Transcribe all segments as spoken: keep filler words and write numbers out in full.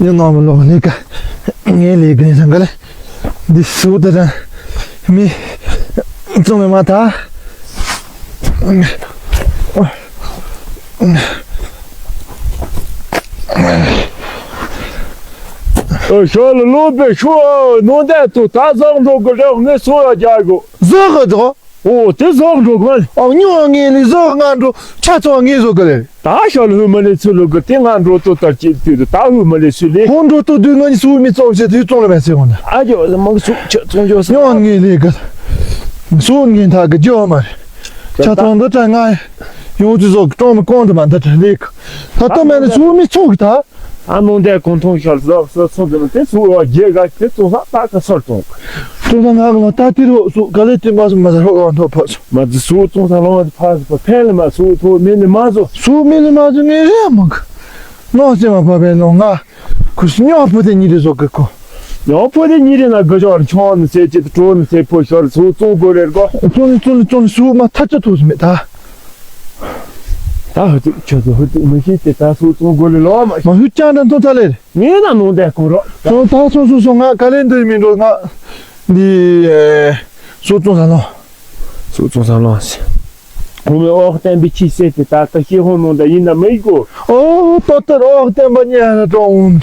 ཡང་ནང་མི་ལོག་ལས་ཀ་ངས་ལས་ཀ་ནས་སང་ག་ལ་འདི་སུ་ད་ད་མི་བཙོང་མི་མ་ཐག་ཨོ་ཤོ་ལ་ལོ་པེ་ཤོ་ནོ་དེ་ཏུ་ད་ཟག་འགྲོ་གི་རེད། ངས་སོ་ཡ་རྒྱག་གོ་ཟག་གི་འགྲོ། ཨོ་དེ་ཟག་འགྲོ་གི་མ་རེད། ཨོ་ཉོ་ངས་ནི་ཟག་ང་འགྲོ་ཆ་ཚང་ངས་བཟོ་གི་རེད། ད་ཤོ་ལ་ཧུ་མ་ལེ་ཚུ་ལོ་གི་དེ་ང་འགྲོ་ཏུ་ལྟར་ཅིག་དུས་ད་ཧུ་མ་ལེ་ཚུ་ལེ། ཁོང་འགྲོ་ཏུ་དུས་ང་ནི་སུ་མི་ཚོགས་བྱེད་དུས་ཙོང་ལ་བས་ཟེར་གོ་ན། ཨ་ཇོ་མང་སུ་ཆ་ཚོང་ཇོ་ཟེར། ཉོ་ངས་ལེ་གི་སུ་ངས་ཐག་གི་ཇོ་མ་རེད། ཆ་ཚང་འདི་ད་ང་ཡོང་དུས་ཟོག་གི་གྲོང་མི་གོང་དུ་མ་འདི་ད་ལེ་གི་ད་ལྟ་མ་ནི་སུ་མི་ཚོགས་གི་ད། ཨ་ནོ་འདས་གོང་མཐོང་ཤར་ཟག་ཟག་ཚོང་དེ་ནི་དེ་ཚོ་བ་རྒྱལ་ག་དེ་ཚོ་ས་ད་ག་སར་གཏོང་། ཚོ་ས་ང་ལ་ད་དེ་རོ་སུ་ག་ལེ་དེ་མ་སུ་མ་ཟ་རོ་ག་ཐོ་ཕ་སུ། མ་ཙི་སུ་ཚོང་ས་ལོང་བ་ཕ་སུ་ཕ་ཕན་ལ་མ་སུ་ཐོ་མེ་ནི་མ་ཟོ། སུ་མེ་ནི་མ་ཟོ་ངས་རེ་མང་གི་ནོ་སེ་མ་ཕ་ཕན་ལོང་ང་ཁུ་སུ་ཉོ་ཕོ་དེ་ཉི་རེ་ཟོ་གི་ཁོ། ཉོ་ཕོ་དེ་ཉི་རེ་ན་ག་ཅོར་ཆོང་ནི་སེ་ཅི་ཏྲོ་ནི་སེ་ཕོ་ཤོར་སུ་ཚོང་གོ་རེར་གོ། ཚོང་ཚོང་ཚོང་སུ་མ་ཐ་ཅ་ཐོ་སུ་མེ་ད། ད་ཧུ་ཏུ་ཁྱོད་ཚོ་ཧུ་ཏུ་མི་ཤེས་ཏེ་ད་སུ་ཚོང་གོ་ལེ་ལོ་མ་ཤེས། མ་ཧུ་ཅང་དང་ཐོང་ཚ་ལེ། ངས་ན་ནོ་འདས་གོ་རོགས། སོང་ད་སོང་སོང་སོང་ང་ག་ལེ་འདོད་མི་འགྲོ་ང་འདི་སོ་ཙོང་ས་ལོ། སོ་ཙོང་ས་ལོ་ཟེར། ཁོ་མོས་ཨོག་བསྟན་པའི་ཆེས་སད་དེ་ད་ལྟ་ཤེས་ཧོ་ནོ་འདས་ཡིན་ན་མི་གོ། ཨོ་ཏོ་ཏར་ཨོག་བསྟན་པ་ཉེ་ཧ་ཀྲོང་འོང་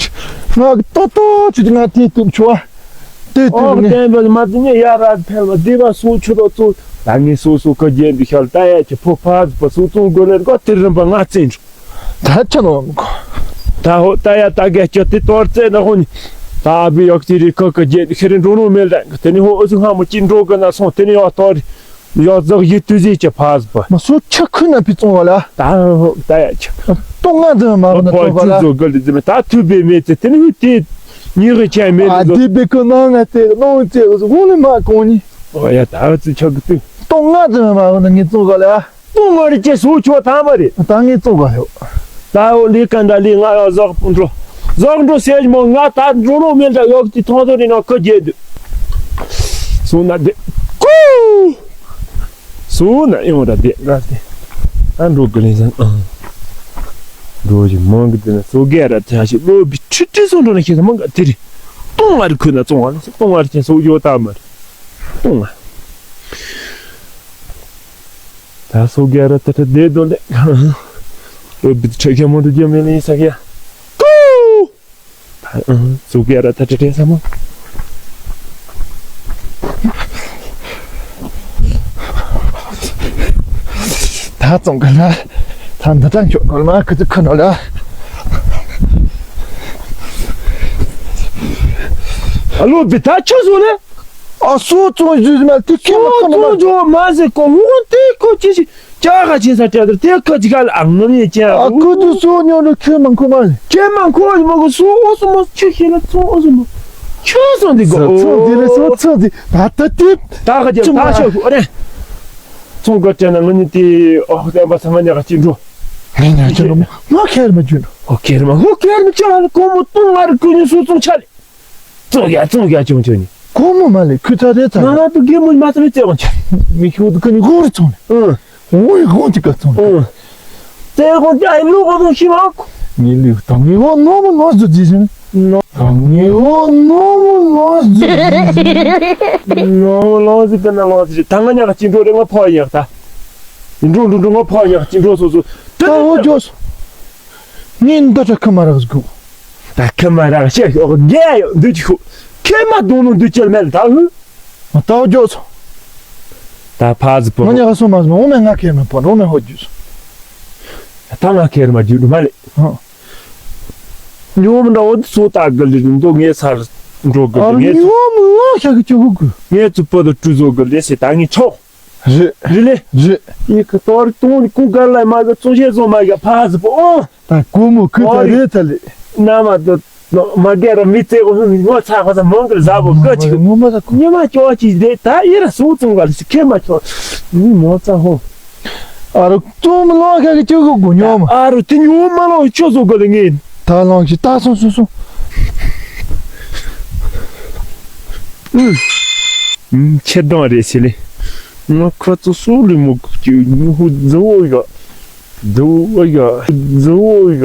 ང་ཏོ་ཏོ་ཅི་ང་དེ་དུ་ཆོ་དེ་དུ་ཨོག་ནི་བསྟན་པ་མ་དེ་ཉེ་ཡ་ར་ཕལ་བ་དེ་བ་སོ་ཆུ་རོ་ཚོ་ད་ངས་སོ་སོ་ཁ་རྒྱན་འདི་ཤར་ད་ཡ་ཁྱི་ཕོ་ཕ་ཕ་སོ་ཚོང་དགོས་ལེར་གོ་དེ་རིམ་པ་ང་བཙན་འགྲོ། ད་ཆ་ནོ་མི་གོ། ད་ཧོ་ད་ཡ་ད་ག་ཁྱོད་དེ་གཏོར་རྩེ་ན་ཧོ་ནི། ད་ཨ་བི་ཡོག་ཅི་རི་ཁོ་ཁ་རྒྱལ་ཤི་རི་འགྲོ་ནོ་མེལ་ད་དེ་ནི་ཧོ་ཨུ་སུ་ཧ་མོ་ཅི་འགྲོ་གི་ན་སོང་དེ་ནི་ཡོག་གཏོར་ཡོག་ཟག་ཡི་དུ་ཟི་ཅི་ཕ་ཟི་པ། མ་སོ་ཆ་ཁུ་ན་པི་ཙོང་བ་ལ། ད་ཧོ་ད་ཡ་ཆ། ཏོ་ང་དེ་མ་རོ་ན་ཙོང་བ་ལ། ཟོ་གི་ལི་ཟི་མེ་ད་ཐུ་བེ་མེ་ཙི་དེ་ནི་ཧུ་དེ་ཉི་གི་ཆ་མེ་ཨ་ལི་ཟོ། དེ་བེ་ཁོ་ན་ང་ཏེ་ནོ་ཙེ་ཧོ་ལི་མ་གོ་ནི། ཨོ་ཡ་ད་ཧུ་ཙི་ཆ་གི་ཏུ། ཏོ་ང་དེ་མ་རོ་ན་ངི་ཙོང་བ་ལ། ཏོ་ང་རི་ཅེ་སུ་ཆོ་ཐ་མ་རེད། ད་ངས་བཙོང་ག་ཡོད། ད་འོ་ལི་ཀ་འདྲ་ལི་ང་ཡང་ཟག་འགྲོ། ཟག་འགྲོ་ཟེར་མོ་ང་ད་འགྲོ་ནོ་མེད་འདྲ་ཡོག་ཅི་ཐོང་ཐོ་རི་ནོ་ཁ་རྒྱལ་དུ། སུ་ན་དེ། ཀུ། སུ་ན་ཡོང་ད་དེ་ང་དེ། ད་འགྲོ་གི་ལི་ཟང་ཨང་། འགྲོ་ཞིག་མང་གི་དེ་ན་སོ་གེ་ར་ཐ་ཞིག་ལོ་བི་ཁྲི་ཁྲི་སོང་འགྲོ་ན་ཤེས་ས་མང་ག་དེ་རི། ཏོང་ང་རི་ཁུ་ན་བཙོང་བ་ལ་ཏོང་ང་རི་ཅན་སོ་ཡོ་ད་མ་རི། ཏོང་ང་། ད་སོ་གེ་ར་ད་ད་དེ་དོ་ལེ། ཨོ་བི་ཁྲ་ཁ་མོ་དུ་རྒྱ་མེ་ལེ་ས་ཡ། ཀུ། ད་སོ་གེ་ར་ད་ད་དེ་ས་མོ། ད་བཙོང་ག་ན། ད་འདི་ད་འཁྱོག་གོ་མ་ཁུ་ཚུ་ཁུ་ནོ་ལ། ཨ་ལོ་བི་ད་ཆོ་སོ་ལེ། ཨ་སོ་ཙོང་ཇུ་མ་ཏི་ཁེ་མ་སོ་ཁོ་ན་ཙོང་ཇོ་མ་ཟེ་ཀོ་ངོ་ཏི་ཁོ་ཅི་ཞིག་ཅག་ག་ཅི་ས་ཏྲ་ཏར་ཏེ་ཁོ་ཅི་ག་ལ་ཨ་ངམ་ཡེ་ཅན། ཨ་ཁོ་ཏུ་སོ་ཉོ་ནོ་ཁེ་མ་ཁོ་མ་ཁེ་མ་ཁོ་མ་གོ་སོ་ཨོ་སོ་མོ་ཆུ་ཤེ་ལ་ཙོང་ཨོ་སོ་མོ་ཆུ་སོང་དི་གོ་ཙོང་དི་ལེ་སོ་ཙོང་དི་ད་ད་ཏི་ད་ག་ཅི་ད་ཤོ་ཤོ་རེ་ཙོང་ག་ཅན་ན་ང་ནི་ཏི་ཨོ་ཏེ་བ་ས་ང་ཉ་ག་ཅི་འགྲོ། ང་ཉ་ཅི་འགྲོ་མ་ཁེར་མ་ཅི་འགྲོ། ཨོ་ཁེར་མ་ཧོ་ཁེར་མ་ཅི་ལ་ཀོ་མོ་ཏུང་ང་རི་ཀུ་ཉི་སོ་ཙོང་ཆ་ལེ། ཙོག་ཡ་ཙོག་ཡ་ཅུང་ཅུང་ནི། ཁོ་མོ་མ་ལེ་ཁུ་ཚ་རེ་ཚ། ང་ང་དུ་གེ་མོ་མ་ཚ་རེ་ཙེ་ཝང་ཆ། མི་ཤུ་དུ་ཁ་ནི་ཧོ་རི་ཙོང་ལེ། ཨང་། ཧོ་ཡི་ཧོ་ཅི་ཀ་ཙོང་ལེ། ཨང་། ཙེ་ཧོ་ཅི་ཨའི་ལུ་ཧོ་ནོ་ཤི་མ་ཁོ། ངི་ལུ་ཏང་ངི་ཧོ་ནོ་མོ་ནོ་ཟུ་ཛི་ཟིན། ནོ། ཏང་ངི་ཧོ་ནོ་མོ་ནོ་ཟུ་ཛི་ཟིན། ནོ་ལོ་ཟི་ཀ་ན་ལོ་ཟི་ད་ང་ཉ་ག་ཅི་འགྲོ་རེ་ང་ཕོ་ཡག་ད། འགྲོ་འགྲོ་འགྲོ་ང་ཕོ་ཡག་ཅི་འགྲོ་སོ་སོ། ད་ཧོ་ཇོ་སོ། ངི་འདི་ཁྲ་ཁ་མ་རག་ཟི་གུ། ད་ཁྱེད་མ་རང་ཤེས་ཤོག་རྒྱལ་ཡོད་འདུག་ཅིག་ཁུ། ཁྱེད་མ་གདོང་ནང་འདུག་ཅེས་མེད་ད་ཧུ། མ་ཏའོ་འགྱོ་སོང་། ད་ཕ་ཟི་པོ། ང་ཉག་སོང་མ་སོང་འོ་མེ་ང་ཁྱེད་མ་པོ་འོ་མེ་ཧོ་འགྱོ་སོང་། ད་ང་ཁྱེད་མ་འགྱོ་མ་ལེ། ཧ། ཉོ་མི་འདྲ་བོ་འདི་ཚོ་ད་གི་ལི་འདུག་ངའི་སར་འགྲོ་གི་ཨ་ངའི་ཉོ་མི་ང་ཤ་གི་ཅོ་གུ་གུ། ངའི་ཚུ་པོ་དུ་གྲུ་ཟོ་གི་ལེ་སི་ད་ངའི་ཆོག་རེད། རེད་ལེ། རེད། ཡི་ག་ཏོར་ཏོང་ཀུ་ག་ལ་མ་ག་ཙོང་ཤེས་ཙོང་མ་ག་ཕ་ཟི་པོ་ཨོ། ད་ཀུ་མོ་ཁུ་ད་རེད་ད་ལེ། ན་མ་དོ་མ་ག་ར་མི་ཚེ་གོ་ངོ་ཚ་ཁ་ཚ་མང་གི་ཟ་བོ་ག་ཅིག་ངོ་མ་ད་ཀུ་ཉི་མ་ཅོ་ཅི་རེད་ད་ཡི་ར་སུ་ཙོང་ག་ལ་སི་ཁེ་མ་ཅོ་ནི་མོ་ཚ་ཧོ། ཨ་རོ་ཙོང་མ་ལོ་ཁ་གི་ཅོ་གུ་གུ་ཉོ་མ། ཨ་རོ་དེ་ཉོ་མ་ལོ་ཆོ་ཟོ་ག་ལེ་ངེ། ད་ལོང་ཞིག་ད་སོང་སོང་སོང་། ཁྱེད་རང་རེད་ཟེར་ལེ། ང་ཁ་ཚོ་སོ་ལི་མོ་ཁུག་ཅིག་ཉི་ཧུ་རྫི་བོ་ཡ། རྫི་བོ་ཡ། རྫི་བོ་ཡ།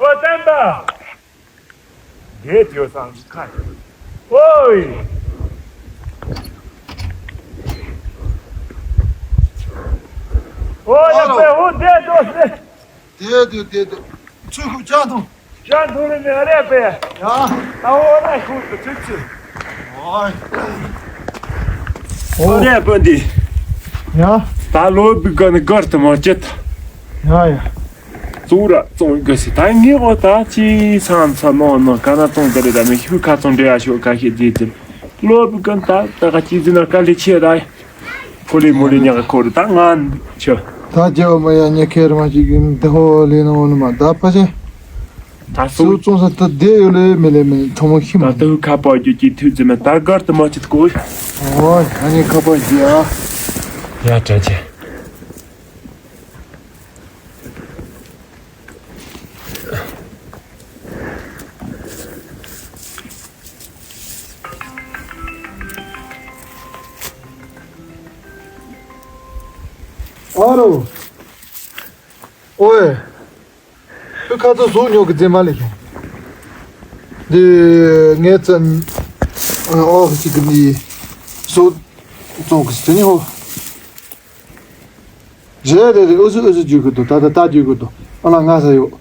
ཨོ་བསྟན་པ། བསྡད་ཡོད་སང་ཁ། ཨོའི། ཨོ་ཡ་ཨ་ལོ། པེ་ཧུ་བསྡད་ཡོད་སེ། བསྡད་ཡོད་བསྡད་ཡོད། ཚུར་ཁུག་ཅག་དང་། ཅག་དང་ལས་མེད་རེད་པས། ཡ། ད་འོ་རེ་ཁུག་ཏུ་ཚུར་ཚུར། ཨོ། ཨོ་རེ་པོ་འདི། ཡ། ད་ལོ་བི་ག་ནི་གར་དུ་མ་ཅེད། ཡ་ཡ། ཙུ་ར་ཙོང་གི་སི་ད་ངེས་འོ་ད་ཅི་སང་ས་ནོ་ནོ་ག་ན་ཙོང་གི་རེད། ད་མི་ཤུ་ཁ་ཙོང་འདྲེ་ཡ་ཤོ་ཁ་ཤེས་ཅི་ཅི། ལོ་བི་ག་ད་ད་ག་ཅི་ཟི་ན་ག་ལི་ཆེ་ད། ཕོ་ལི་མོ་ལི་ཉག་ཁོ་རི་ད་ང་ཆོ། ད་རྒྱལ་བ་མ་ཡ་ཉེ་ཁེར་མ་ཅིག་ཡིན་དེ་ཧོ་ལི་ནོ་ནི་མ་ད་ཕ་ཆེ། ད་སུ་སུ་ཙོང་ས་ད་དེ་ཡོ་ལེ་མི་ལེ་མི་ཐོ་མོ་ཤི་མ་ད་ད་ཁ་པ་རྒྱུ་ཅི་ཐུ་ཙི་མེ་ད་གར་དུ་མ་ཅི་ཀོ། ཨོ་ཨ་ནི་ཁ་པ་རྒྱུ་ཨ། ཡ་དྲན་ཆེ། ཨ་རོ། ཨོའེ། ཁྱོད་ཁ་ཚ་ཟུག་ཉོ་གི་རྫས་མ་ལས་ཤོང་། འདི་ངས་ཙམ་ཨོ་གཅིག་གི་ནི་ཟུག་བཙོང་གི་ཟེར་ནི་ཧོ། རེད་རེད་རེད། ཨུ་ཟུ་ཨུ་ཟུ་རྒྱུག་གི་འདུག་ད་ད་ད་རྒྱུག་གི་འདུག་ཨ་ལ་ང་ས་ཡོད།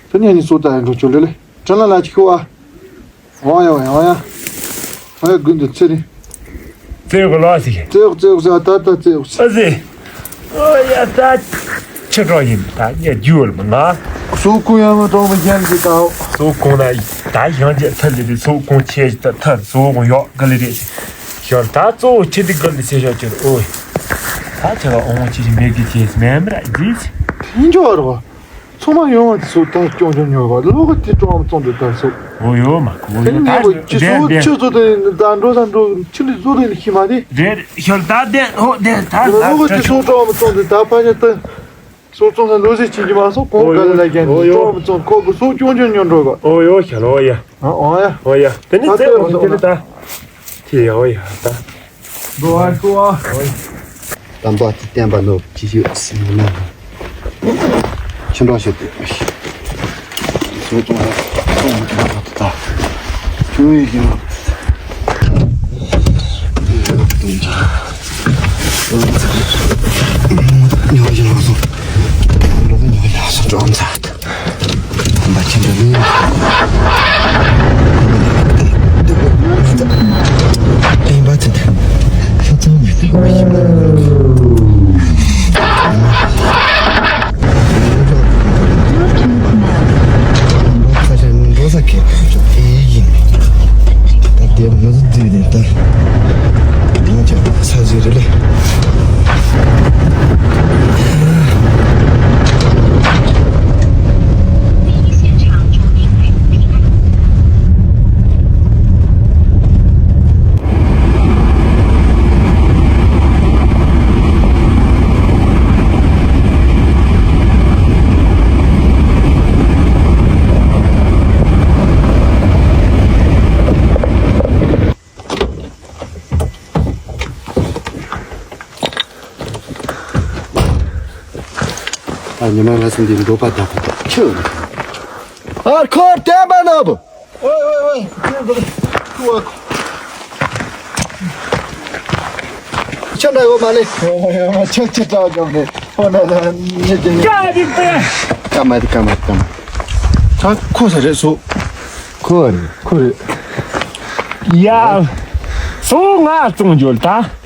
ད་ནས་ནི་སོ་ད་ཡང་འགྲོ་ཆོག་ལེ་ལེ། དྲན་ལ་ལ་ཅིག་ཤོག་ཨ། འོང་ཡ་འོང་ཡ་འོང་ཡ། འོང་ཡ་དགུན་དུ་ཚེ་རིང་། ཙེ་གོ་ལ་སི། ཙེ་འོག་ཙེ་འོག་ཙེ་འོག་ད་ད་ཙེ་འོག་ཙེ། ཨ་ཟེ། ཨོ་ཡ་ད། ཆི་གྲོགས་ཡིན་ད་ངས་རྒྱུ་བར་མི་ང་། སོ་ཀུང་ཡ་མ་གྲོགས་མི་རྒྱན་གྱི་ད་འོ། སོ་ཀུང་ན་ད་ཡང་རྒྱ་ཐར་ལི་རི་སོ་ཀུང་ཆེ་ད་ཐར་སོ་ཀུང་ཡོག་ག་ལི་རེད། ཞོར་ད་གཙོ་བོ་ཁྱེད་འདི་ག་ལི་ཚེ་ཞོག་ཅེར་ཨོ། ད་ཁྱེད་ལ་ཨོང་ཅི་ཞིག་མེད་གི་ཅེས་མེད་མི་ར་འདིས། ཡིན་ཅོག་རོ། ཚང་མ་ཡོང་བ་དེ་ཚོ་ད་སྐྱོང་སྐྱོང་ཉོ་བ་ལོག་གི་དེ་ཀྲོང་བཙོང་དེ་ད་ཚོ། འོ་ཡོད་མ་གོ་ཡོད་ད་ཁྱེད་ཚོ་ཆུ་ཚོད་ཚོད་དེ་ད་འགྲོ་ད་འགྲོ་ཆུ་ལི་བཟོ་དེ་ནི་ཤི་མ་དེ། རེད་ཤོར་ད་དེ་ཧོ་དེ་ད་ད་ལོག་གི་དེ་ཚོ་ཀྲོང་བཙོང་དེ་ད་ཕ་ཉེ་ད། སོ་ཚོང་ས་ལོ་ཟེར་ཅིག་གི་མ་སོང་གོང་ག་ལ་ལ་རྒྱན་འོ་ཡོ། ཀྲོང་བཙོང་ཁོ་གི་སོ་ཀྱོང་ཀྱོང་ཉོ་འགྲོ་ག་ཨོ་ཡོ་ཤ་ལོ་ཡ། ཨ་ཨོ་ཡ། ཨོ་ཡ། དེ་ནི་ད་རྩེ་ལོ་ཟེར་དེ་ནི་ད། དེ་ཡ་ཨོ་ཡ་ད། འགྲོ་ཨ་ཤོ་ཨ། ཨོ་ཡ། དམ་པ་དེ་བསྟན་པ་ནོར་ཅི་ཞིག་སྲིད་ན། ཆུ་འགྲོ་ཞིག་དེ། སོ་ཙོང་ཙོང་ཙོང་ད། ཅུང་ཡི་ཀྱང་། ཉོ་ཡི་ལོ་སོ། ཉོ་ཡི་ལོ་སོ་ཀྲོང་ཚ། ད་ཉི་མ་ལ་སིན་འདི་འགྲོ་པ་དག་ཁྱོད། ཨར་ཁོར་བསྟན་པ་ནོར་བུ། ཨོའི་ཨོའི་ཨོའི། ཁྱོད་འདྲ་ཡོད་མ་ལེ། ཨོའི་ཨོའི། ཁྱོད་ཁྱོད་འདྲ་ཡོད་མ་ལེ། ཨོ་ན་ན་ཉེ་ཅན། ཀ་རིག་པས། ཀ་མ་རི་ཀ་མ་རི་ཀ་མ། ད་ཁོ་ས་རེད་སོ། ཁོ་རེད་ཁོ་རེད། ཡ། སོ་ང་བཙོང་འཇོལ་ད།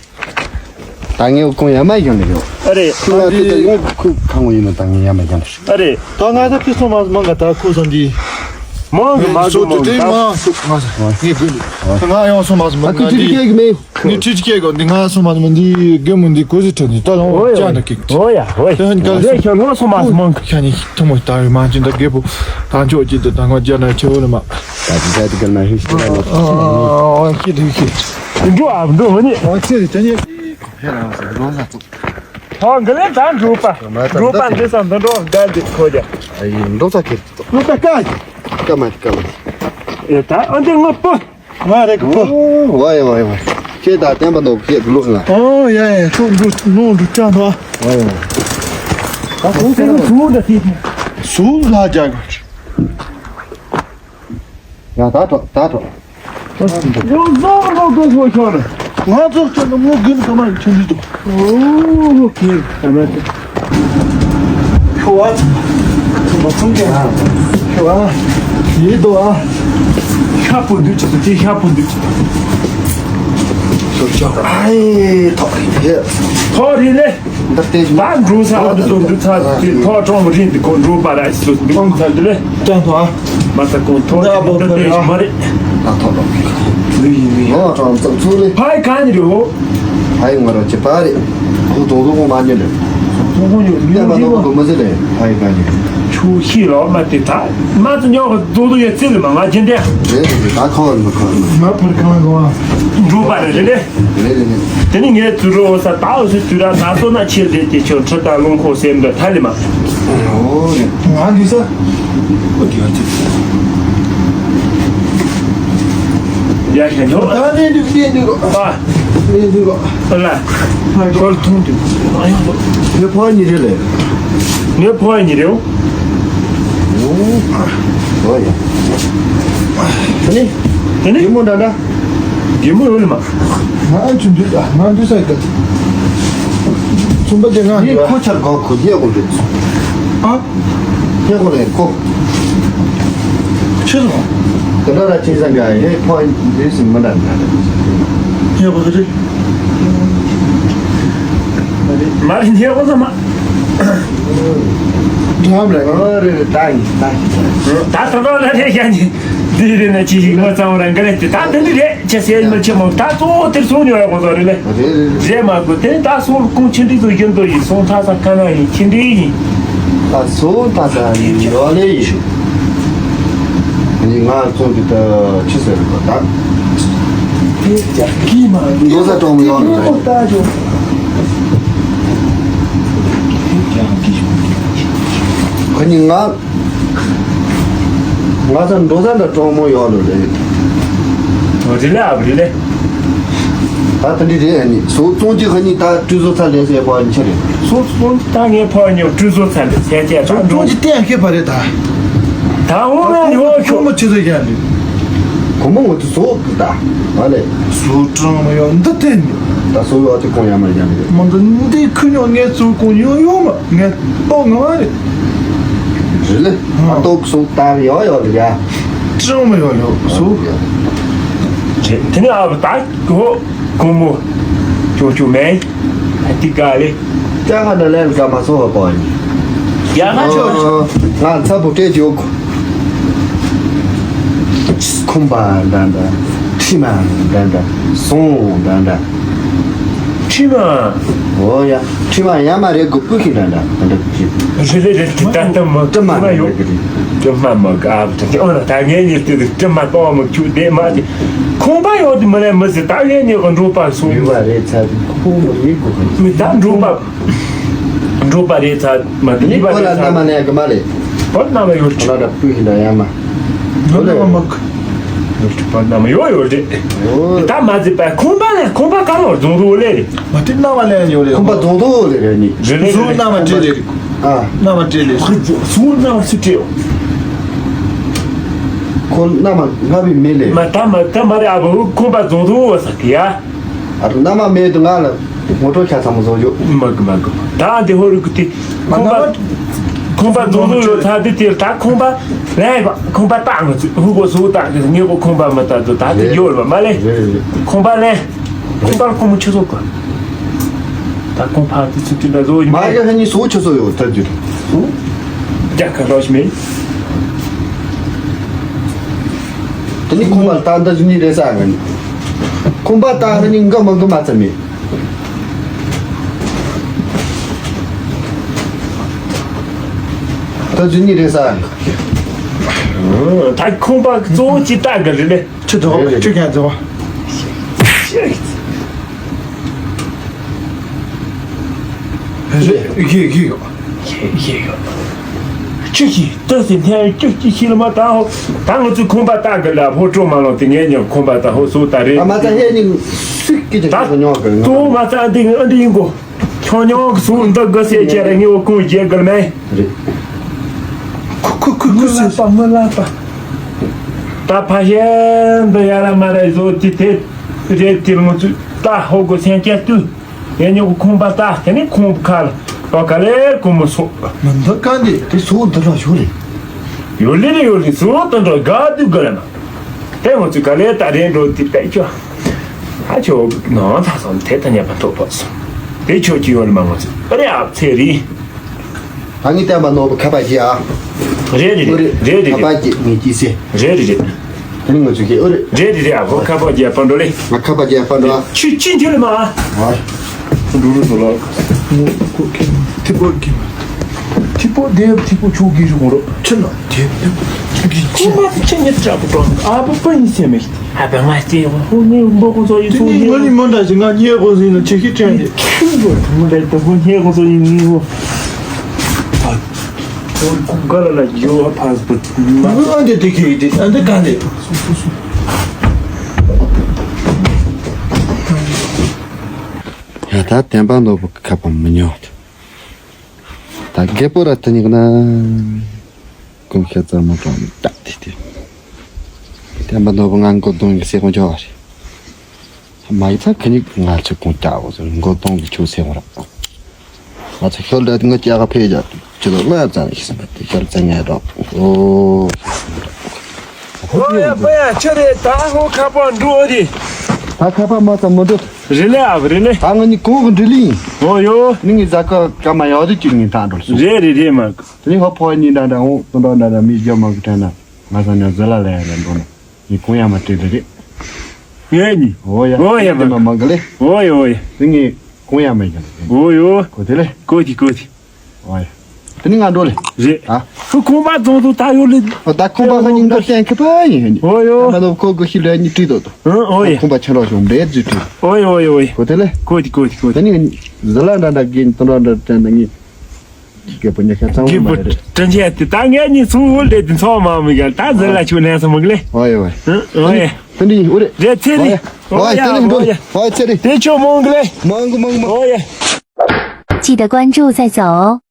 ད་ངས་ཀོང་ཡ་མ་ཡོང་ནས་ཡོང་། ཨ་རེད། ཁོ་ང་ཚོ་ད་ཡོང་ཁུ་ཁ་ངོ་ཡིན་ན་ད་ངས་ཡ་མ་ཡོང་། ཨ་རེད། ད་ང་ད་ཕི་སོ་མ་མང་ག་ད་ཁོ་ས་འདི། མང་གི་མ་སོ་ཏུ་ཏེ་ཏེ་མ་སུ་ང་ས་ངེ་གུ་ང་ཡང་སོ་མ་སོ་མ་ང་འདི་ངེ་ཁྲི་ཅི་ཀེ་གོ་འདི་ང་སོ་མ་སོ་མ་འདི་གེ་མུ་འདི་གོ་ཟི་ཁྲ་འདི་ཏ་ལོ་ཅ་ན་ཀེ། ཨོ་ཡ་ཨོ་ཡ། ཏེ་ཧན་ག་ལ་ཁྱོད་ལོ་སོ་མ་སོ་མང་གི་ཁྱ་ནི་ཐུ་མོ་ཏ་རི་མ་ཅིན་ཏ་གེ་པུ་ཏ་ཅོ་ཅི་ཏ་ང་ཅ་ན་ཆེ་བོ་ལ་མ། ད་ཅི་ད་ཅི་ག་ན་ཧི་ཤི་ན་ཨོ་ཁྱི་དུ་ཁྱི། འགྲོ་ཨ་འགྲོ་མ་ནི། ཨོ་ཁྱི་དུ་ཁྱི་ནི། ཧེ་རང་སོ་འགྲོ་ས་ཚུགས། ཧོ་ག་ལེ་ད་འགྲོ་པ། འགྲོ་པ་འདི་ས་འདི་འགྲོ་འགའ་འདི་ཁོ་ཇ། ཨ་ཡིན་འགྲོ་ས་ཁེར་ཏོ། ལུ་ད་ཀ། ཀ་མ་ཀ་མ། ཨེ་ད་ཨ་འདི་ང་པོ། ང་རེ་གི་པོ། ཝའི་ཝའི་ཝའི། ཁྱེད་ད་བསྟན་པ་འདོག་ཁྱེད་ལུག་ལ། ཨོ་ཡ་ཡ་ཁྱོད་འགྲོ་ནོ་འགྲོ་ཅང་ཐོ། ཝའི་ཝའི། ད་ཁོང་ཚོ་ལ་ཐུག་འདྲ་ཐིག་ཐིག་སུ་ལ་རྒྱག་གི། ཡ་ད་ཐོ་ད་ཐོ། ཡོ་ཟོག་ལོག་ཏུ་ཁོ་ཤོར། ང་ཚོ་ཚོ་ནི་མོ་གུན་ཀ་མ་ཆུ་འདི་དུ། ཨོ་ཁྱེད་ཀ་མ་ཆུ། ཁྱོ་བ། ཁྱོ་བ་ཚུང་ཀྱང་། ཁྱོ་བ། ཡིད་དུ་ཨ། ཤ་པོ་འདུག་ཅིག་ཏུ་ཅི་ཤ་པོ་འདུག་ཅིག་ཏུ། ཁྱོ་ཅག་ཨའི་ཐོག་རི་ཕེ། ཐོག་རི་ལེ། འདི་ལྟས་ད་འགྲོ་ས་འདི་ཚོ་འདི་ཚ་དེ་ཐོག་གྲོང་རིན་འདི་ཁོ་འགྲོ་པ་ར་ཞིག་ཏུ་འདི་ཁོང་ཚ་འདི་ལེ། ཀྱང་ཐོག་ཨ། མ་ས་ཁོང་ཐོག་འདི་ཨ་འདི་བོ་ལྟས་ཕེ་ཨ། མ་རེད། ད་ཐོག་ཐོག་ལུས་ཡིན་ནི་ཡང་གྲོང་ཚོ་ཚུ་ལེ། ཕའི་གང་ཡིན་རེད་འོ། ཕའི་ང་རོ་ཅི་པ་རེད། ཁོ་དོང་དོ་ཁོ་མ་ཉོ་ལེ། དོང་དོ་ཁོ་ཉོ་ཉོ་ཉོ་ཉོ་ཉོ་ཁོ་མ་ཟེར་ལེ་ཕའི་གང་ཉོ། ཆུ་ཤི་ལོ་མ་དེ་ད་མ་ཚོ་ཉོ་ཁོ་དོང་དོ་ཡོད་ཚིལ་མ་ང་ཅི་འདྲ། རེད་རེད་ད་ཁོ་མ་ཁོ་མ། མ་ཕར་གང་གོ་ཨ། འགྲོ་པ་རེད་རེད་ལེ། རེད་རེད་རེད། དེ་ནི་ངས་ཚུར་རོ་ས་ད་འོ་སི་དུས་ར་ད་སོ་ན་ཆེ་རེད་དེ་ཁྱོད་ཁྲི་དང་རླུང་ཁོག་སེམས་འདི་ཐ་ལི་མ། ཨོ་རེད། ང་འདི་ས། ཨོ་དེ་ཡོད་ཚེ། ཡ་ཞན་ཆོག་ད་ནས་འདུག་ནས་འདུག་ཨ། ནས་འདུག་ཨ་ལ། ཁོལ་ཐུང་དུ། ངའི་ཕོ་ཉི་རེ་ལས། ངའི་ཕོ་ཉི་རེ་འོ། ཨོ་ཡ། དེ་ནི། དེ་ནི། ཡིན་མོ་འདྲ་འདྲ། རྒན་མོ་ཡོད་ལ་མ། ང་ཨ་ཆུ་འདུག་ཨ་ང་འདུག་ས་ག་ཚུམ་པ་ཅན་ང་འདུག་ཨ། ཁོ་ཆར་གོ་ཁོ་རྒྱལ་གོ་འདུག་ཨ། རྒྱལ་གོ་ལས་ཁོ། ཆུ་སོང་། དེ་འདྲ་ལ་ཅི་ས་ག་ཧེ་ཁོ་འདུག་སི་མི་འདྲ་འདྲ། རྒྱལ་གོ་ཟེར། མ་རེད་རྒྱལ་གོ་ས་མ། འགྲོ་བ་མ་རེད། ཨ་རེ་རེ་ད་ཡིན་ད་ཡིན། ད་ད་འགྲོ་ལ་རེད་ཡ་ནི། འདི་རེད་ན་ཅི་ཞིག་ངོ་ཚང་བ་རང་ག་རེད་དེ་ད་འདི་འདི་རེད། ཅེས་ཟེར་མི་ཆེ་མོ་ད་གཙོ་བོ་དེར་སོང་ཉོ་ཡག་པོ་ཟོ་རེད་ལེ། རེད་མ་དགོས་དེ་ད་སོང་ཁོང་ཆེ་འདྲི་ཚོ་ཡིན་དོ་ཡིན་སོང་ཐ་ས་ཁ་ན་ཡིན་ཆེ་འདྲི་ཡིན། ད་སོང་ཐ་ས་ཡིན་ཡོ་ལེ་ཡིན་ཤུ། ནི་ང་ཚོ་གི་ད་ཆི་ཟེར་གོ་ད། དེ་རྒྱ་ཀི་མ་འགྲོ་ས་གྲོང་མི་ཡོང་ནི་རེད། ད་ཇོ། ཁ་ཉིན་ང་། ང་ཚོ་འགྲོ་ས་འདྲ་གྲོང་མོ་ཡོད་ལོ་རེད། རི་ལེ་ཨ་རི་ལེ། ད་ད་འདི་རེད་ཨ་ནི་སོ་ཙོང་ཅི་ཁ་ཉིན་ད་སྤྲུལ་བཟོ་ཚ་ལས་སའི་ཕོ་ཨ་ནི་ཆ་རེད། སོ་ཙོང་ད་ངའི་ཕོ་ཉོ་སྤྲུལ་བཟོ་ཚ་ལས་སའི་ཅེ་ཙོང་ཙོང་ཅི་བསྟན་ཤེས་པ་རེད་ད། ད་འོང་ན་ཡོད་ཁྱོད་མོ་ཆི་ཟེར་ཡ་རེད། གོ་མོ་ངོ་ཚོ་བཟོ་གི་ད་ང་ལས། སོ་ཙོང་མ་ཡོད་འདི་བསྟན་ནི། ད་སོ་ཡོད་དེ་གོང་ཡ་མ་ཡ་མི་རེད། མ་འདི་འདི་ཁུ་ཉོ་ངའི་ཚུར་གོང་ཡོད་ཡོད་མ། ངས་ཏོག་ང་རེད། རེད་ལེ། ཨ་ཏོག་སོང་ལྟར་ཡོད་ཡོད་རེད་ཡ། ཅང་མ་ཡོད་ལོ་སུ། རེད་དེ་ནི་ཨ་བ་ད་གོ་གོ་མོ། ཅོ་ཅོ་མེ། ཨ་ཏི་ཀ་ལེ། ཅང་ཧ་ན་ལེན་ཀ་མ་སོང་བ་པོ་ཨ་ནི། ཡ་ང་ཅོ་ཅོ། ང་ཚ་པོ་སྤྲད་ཅིག་ཡོད་གོ། ཁུམ་པ་འདྲ་འདྲ། ཁྲི་མ་འདྲ་འདྲ། སོང་འདྲ་འདྲ། ཁྲི་མ། འོ་ཡ། ཁྲི་མ་ཡ་མ་རེད་གོ་སྤུ་ཤི་འདྲ་འདྲ་འདྲ་འདྲ་ཅི། རེད་རེད་རེད་དེ་ལྟ་ལྟ་མོ་ཁྲི་མ་ཡོད་གི་རེད། ཁྲི་མ་མོ་ག་ཨ་བ་ད་འོ་ན་ད་ངས་ཉིད་དེ་ཁྲི་མ་གཏོང་མོ་ཁྱུ་དེ་མ་དེ། ཁོང་པ་ཡོད་དེ་མ་ལས་མི་ཟེར་ད་ངས་ཉིད་ག་འགྲོ་པ་སོང་། ཡུལ་བ་རེད་ཚ་ཁོང་མོ་ཡིན་གོ་གི། མི་ད་འགྲོ་པ། འགྲོ་པ་རེད་ཚ་མ་དེ་ཡིན་པ་རེད་ཚ། ཁོ་ལ་མ་ནས་གི་མ་རེད། བོད་ནང་ལ་ཡོད་ཆུ། ཁོ་ལ་ད་སྤུ་ཤི་འདྲ་ཡ་མ། ཡོད་ལ་མ་གི། ཡོད་ཆུ་བོད་ནང་ལ་ཡོད་ཡོད་རེད། འོ། ད་མ་ཟིན་པ་ཁོང་པ་ལ་ཁོང་པ་ག་ལོར་རྫོང་རུ་ལས་རེད། མ་དེ་རྣ་བ་ལས་ཡོད་རེད། ཁོང་པ་རྫོང་རུ་ལས་རེད་ནི། རེད་རེད་རེད། སུ་རྣ་བ་སྤྲད་རེད། ཨ། རྣ་བ་སྤྲད་རེད། སུ་རྣ་བ་སུ་སྤྲད། ཁོ་རྣ་བ་ང་བི་མེད་ལས། མ་ད་མ་ད་མ་རེད་ཨ་བོ་ཁོང་པ་རྫོང་རུ་བ་ས་གི་ཡ། ཨ་རུ་མནའ་མ་མེད་དུ་ང་ལ་ངོ་སྤྲོད་ཆ་ཚང་མ་བཟོ་རྒྱུ། མ་གི་མ་གི། ད་འདི་ཧོ་རུ་གི་དེ། ཁོང་པ། ཁོང་པ་རྫོང་རྫོང་ཡོད་ཚ་དེ་དེར་ད་ཁོང་པ་ལན་ཧུ་གོ་སུ་ད་གི་ངེ་གོ་ཁོང་པ་མ་ད་དུ་ད་དེ་ཡོད་ར་མ་ལེ། ཁོང་པ་ལན། ཁོང་པ་ཁོང་མོ་ཆུ་ཚོད་ག་ད་ཁོང་པ་དེ་ཚུ་དེ་འདྲ་བཟོ་ཡིན་མ་མ་ཡ་ཧ་ནི་སུ་ཆུ་ཚོད་ཡོད་ད་དུ། རྒྱ་གར་རོ་ཞི་མེད། ནི་ཁང་པ་ལྟ་འདི་བཞིན་ནི་རེད་ས་ང་ནི། ཁང་པ་ལྟ་ཧ་ནི་འགའ་མ་འགའ་མ་ཚད་མེད། འདི་བཞིན་ནི་རེད་ས། ད་ཁང་པ་གཙོ་བོ་ཅི་ལྟ་གི་རེད་ལེ། ཁྱི་འདྲ་བོ་ཁྱི་ཁྱི་འདྲ་བོ། ཡེ་ཡེ་ཡོ། ཡེ་ཡེ་ཡོ། ཁྱི་ཁྱི་ལྟ་ཟིན་ཐལ་ཁྱི་ཁྱི་ཁྱི་ལ་མ་ད་ཧོ། ད་ང་ཚོའི་ཁང་པ་ལྟ་གི་ལ་ཧོ་སྤྲོ་མ་ལོང་དེ་ངས་ཉོ་ཁང་པ་ལྟ་ཧོ་སུ་ད་རེད། ཨ་མ་ད་ཧེ་ནི་སུས་ཀྱི་ད་ཅི་ཉོ་གི་ང་ཏོ་མ་ད་འདི་ཨ་འདི་ཡིན་གོ། ཁྱོད་ཉོ་གི་སུ་འདི་གི་སེ་ཅེ་ར་ངས་འོ་ཀུང་རྒྱལ་གི་མེ། རེད། ཁུ་ཁུ་ཁུ་ཁུ་སུ་པ་མ་ལ་པ། ད་ཕ་ཤན་འདི་ཡ་ལ་མ་ར་བཟོ་ཏི་དེ་རེད་ཏི་ལ་ང་ཚོས་ད་ཧོ་གོ་སེང་སྐྱ་ཏུ། ཡ་ཉོ་གི་ཁང་པ་ལྟ་དེ་ནི་ཁང་པ་ཁ་ལ་བ་ག་ལེར་ཀོ་མོ་སོ། མི་འདི་ག་འདི་དེ་སོ་འདི་ར་ཞོ་རེད། ཡོ་ལི་རེ་ཡོ་ལི་སོ་འདི་འདྲ་ག་དུ་ག་ལ་ན། དེ་ང་ཚོས་ག་ལེར་ད་རེད་འགྲོ་དེ་བལྟས་ཆོག་ཨ་ཆོ་ནང་ད་སོང་དེ་ད་ཉེ་པ་ཐོབ་པ་སོང་། དེ་ཆོ་ཅི་ཡོ་ལི་མ་ང་ཚོས་ཨ་རེ་ཨབ་ཚེ་རི། ད་ངས་བསྟན་པ་ནོར་བུ་ཁ་པར་བཞེས་ཨ། རེད་རེད་རེད་རེད་རེད་ཁ་པར་བརྒྱབ་ངས་ཅི་ཟེར། རེད་རེད་རེད། དེ་ནི་ང་ཚོས་ཀྱི་ཨོ་རེད། རེད་རེད་རེད་ཨ་ཁོ་ཁ་པར་བརྒྱབ་པ་འགྲོ་ལེ། ང་ཁ་པར་བརྒྱབ་པ་འགྲོ་ཨ། ཆུ་ཅི་འཐེན་ལེ་མ་ཨ། འགྲོ་རུ་འགྲོ་ལ། ཐི་པོ་གི། ཐི་པོ་དེབ་ཐི་པོ་ཆུ་གི་རུ་འགྲོ། ཆུ་ན་དེབ་དེབ་ཆུ་གི་ཁོ་ཆེ། མ་ཐི་ཆེ་ཉེ་དྲག་པོ་འགྲོ་ཨ་པ་པ་ཡིན་སེ་མེད། ཨ་པ་ང་སྐྱེ་བ་ཧོ་ངའི་མགོ་ཁོ་ཚོ་ཡིན་སོ་ངའི་ངོ་ནི་མོ་འདྲ་ཞིག་ང་ཉེ་གོ་ཟིན་ན་ཆེ་ཤི་དྲན་ཏེ། ཁྱི་མགོ་ཐུང་མོ་འདྲ་ཞིག་ད་ཁོ་ཉེ་གོ་ཚོ་ཡིན་ངའི་ཧོ། ཨ། ཁོ་ཁོ་ག་ལ་ལ་ཡོ་ཨ་ཕ་སི་པོར་ཊི་མ། ཨ་འདི་དེ་ཁེ་དེ་ཨ་འདི་ག་འདི། སུ་སུ་སུ། ཡ་ད་བསྟན་པ་ནོར་བུ་གི་ཁ་པར་མི་ཉོ། ད་རྒད་པོ་ར་ད་ཉིག་ན། ཀུན་ཤ་ཙར་མ་གྲོང་ནི་ཏག་ཏི་ཏི། བསྟན་པ་ནོར་བུ་ང་མགོ་གདོང་གི་སེ་གོང་ཆོག་རེད། མ་ཡི་ཚ་ཁ་ཉིག་ང་ཚོ་གོང་ལྟ་བོ་ཟེར་མགོ་གདོང་གི་ཆུ་སེ་གོང་ར། ང་ཚོ་ཤོལ་ལ་ང་ཅག་ག་ཕེ་རྒྱ་ཅི་ལོ་ལ་ཙང་ཤི་སམ་པ་ཏི་ཤོལ་ཙང་ངའི་རོགས་ཨོ། ཨོ་ཡ་པ་ཡ་ཆི་རེད་ད་ཧོ་ཁ་པར་འགྲོ་རེད། ད་ཁ་པར་མ་ཙམ་མི་འགྲོ། རེད་ལེ་ཨ་རེད་ལེ། ད་ང་གཉིས་གོང་གི་འདྲི་ལི་ཡིན། ཨོ་ཡོ། ནི་ངའི་ཟ་ཁ་ཀ་མ་ཡག་དུ་ཅིག་ངའི་ཐག་འགྲོ་སོང་། རེད་རེད་རེད་མ། དེ་ནས་ཧོ་ཕོ་གཉིས་འདྲ་འདྲ་འོང་དུ་འདྲ་འདྲ་འདྲ་མི་རྒྱ་མ་གི་དྲན་ན་ང་ས་ཉ་ཟི་ལ་ལ་ཡ་ལ་འགྲོ་ན་ངས་གོང་ཡ་མ་སྤྲད་དེ་རེད། ངས་ནི། ཨོ་ཡ། ཨོ་ཡ་དེ་མ་མ་གི་ལེ། ཨོ་ཡ་ཨོ་ཡ། དེ་ངས་གོང་ཡ་མ་ཡ་ལ། ཨོ་ཡོ། གོ་དེ་ལེ། གོ་དེ་གོ་དེ། ཨོ་ཡ། དེ་ནི་ང་འགྲོ་ལེ། རེད། ཨ། ཁོ་ཁོང་པ་ཙོང་དུ་ད་ཡོ་ལེ། ཨོ་ད་ཁོང་པ་ཧ་ཉིང་འགྲོ་ཤན་ཁི་ཕ་ཡིན་ཧ་ཉིང་། ཨོ་ཡོ། ད་ལོ་ཁོ་གོ་ཤི་ལེ་ཉི་ཏྲི་དོ་དོ། ཨོ་ཡ། ཁོང་པ་ཆ་རོ་ཤོང་འབྲེལ་ཛི་ཏྲི། ཨོ་ཡ་ཨོ་ཡ་ཨོ་ཡ། གོ་དེ་ལེ། གོ་དེ་གོ་དེ་གོ་དེ། དེ་ནི་ཟི་ལ་འདྲ་འདྲ་གིན་དུ་འདྲ་འདྲ་དྲན་ན་ངས། རྒད་པོ་ཉག་ཤ་ཚང་མ་རེད། རྒད་པོ་དྲན་ཆེ་དེ་ད་ངས་ནི་ཚུར་འུར་ལས་དེ་ཚོགས་མ་མི་ག་ད་ཟེར་ལ་ཆུ་ནས་སོང་མི་ག་ལེ། ཨོ་ཡ་ཨོ་ཡ། ཨོ་ཡ། དེ་འདྲ་ཡིན་འུ་རེད། རེད་ཚེ་རེད། ཨོ་ཡ་ཨོ་ཡ་ཨོ་ཡ། ཨོ་ཡ་ཚེ་རེད། དེ་ཆོ་མོང་གི་ལེ། མང་གི་མང་གི་མང་། ཨོ་ཡ། 记得关注再走哦。